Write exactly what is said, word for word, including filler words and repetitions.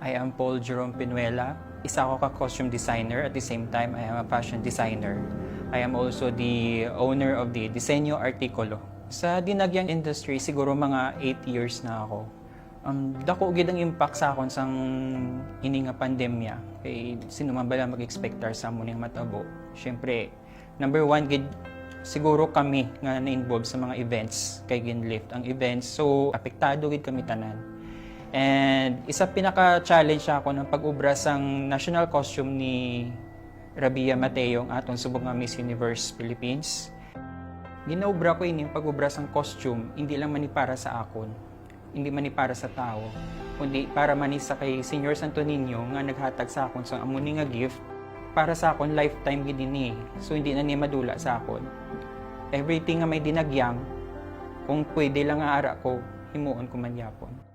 I am Paul Jerome Pinuela. Isa ako ka costume designer. At the same time, I am a fashion designer. I am also the owner of the Diseño Artikulo. Sa dinagyang industry, siguro mga eight years na ako. Um, dako gid ang impact sa akon sang ini nga pandemya. Kay sino man bala mag-expectar sa amo ning matabo? Siyempre, number one gid, siguro kami nga na-involve sa mga events kay gin-lift ang events. So, apektado gid kami tanan. And isa pinaka-challenge sa akon ang pag-ubra sang national costume ni Rabia Mateo, ang aton subong nga Miss Universe Philippines. Ginaubra ko ini ang pag-ubra sang costume, hindi lang man ni para sa akon, hindi man ni para sa tawo, kundi para man ni sa kay Señor Santo Niño nga naghatag sa akon sa amo ni nga gift. Para sa akon, lifetime gid ini. So, hindi na ni madula sa akon. Everything nga may dinagyang, kung pwede lang nga ara ko, himuon ko man gyapon.